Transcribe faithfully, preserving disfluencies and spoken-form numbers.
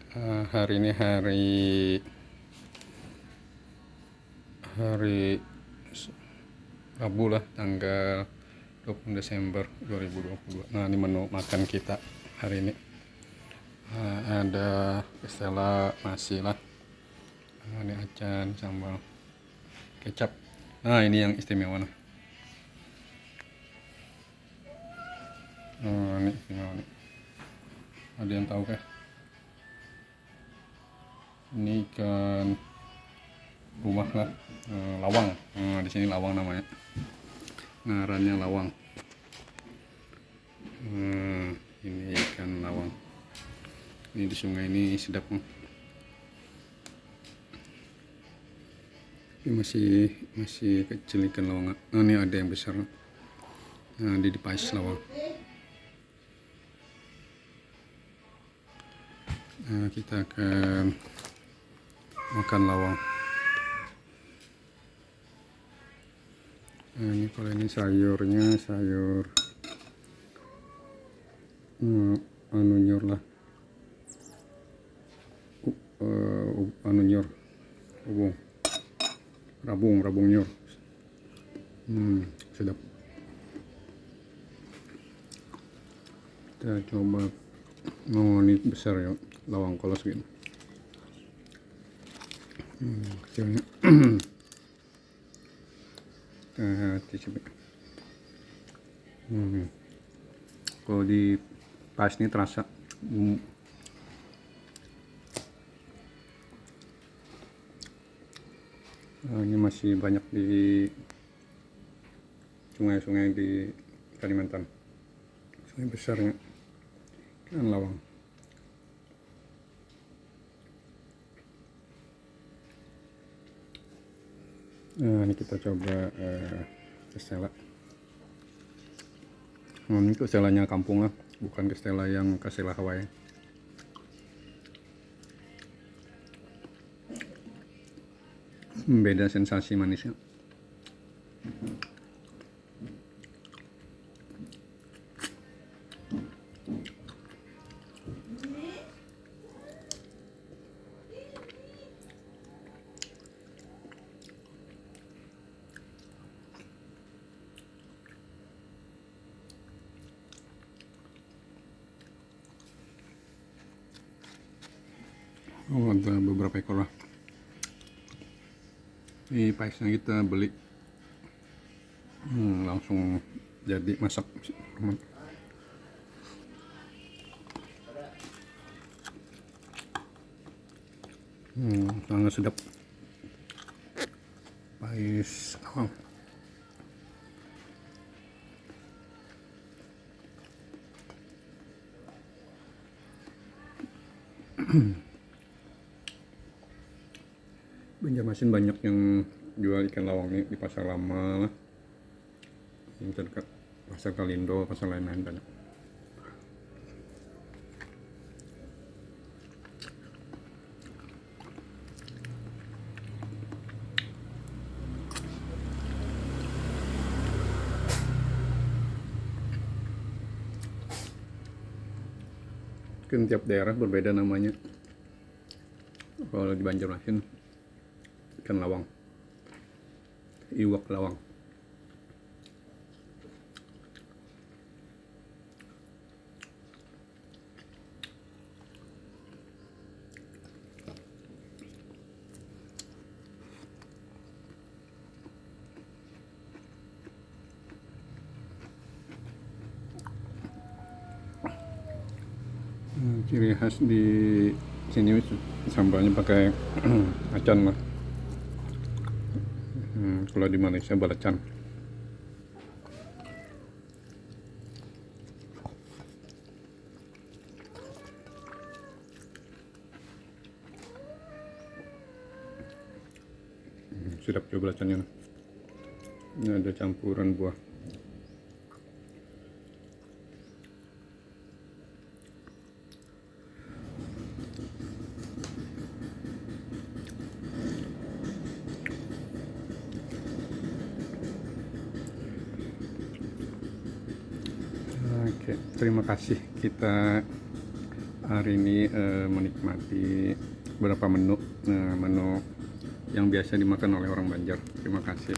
Eh, hari ini hari hari Rabu lah, tanggal dua puluh Desember dua ribu dua puluh dua. Nah, ini menu makan kita hari ini. Eh, ada kastela, nasi lah. Nah, ini acan, sambal, kecap. Nah, ini yang istimewa, nah. Nah, ini istimewa nih. Ada yang tahu kah? Ini ikan rumah lah, eh, lawang. Nah, di sini lawang namanya. Ngarannya lawang. Nah, ini ikan lawang. Ini di sungai ini sedap, hmm. Ini masih, masih kecil ikan lawang. Nah, ini ada yang besar. Nah, di, di pais lawang. Nah, kita akan makan lawang. Nah, ini kalau ini sayurnya, sayur, hmm, anu nyur lah. U-, eh, u-, anu nyur. Ubung. Rabung, rabung nyur. Hmm, sedap. Kita coba. Oh, ini besar ya, lawang kolos gitu. Hmm, kecilnya. Kita coba. Hmm. Kalau di pais ini terasa. Hmm. Eh, ini masih banyak di sungai-sungai di Kalimantan. Sungai besarnya. Ikan lawang. Nah, ini kita coba, eh, kastela. Nah, ini kastelanya kampung lah, bukan kastela yang kastela Hawaii. Hmm, beda sensasi manisnya. Oh, ada beberapa ekor lah. Ini paisnya kita beli. Hmm, langsung jadi masak. Hmm, sangat sedap. Pais lawang. Banjarmasin banyak yang jual ikan lawang ni di Pasar Lama lah. Yang dekat Pasar Kalindo, pasar lain-lain banyak. Mungkin tiap daerah berbeda namanya. Kalau di Banjarmasin, ikan lawang, iwak lawang. Hmm, ciri khas di sini sambalnya pakai acan lah. Hmm, kalau di Malaysia belacan. Hmm, sedap juga belacannya. Ini ada campuran buah. Oke, terima kasih. Kita Hari ini eh, menikmati beberapa menu, eh, menu yang biasa dimakan oleh orang Banjar. Terima kasih.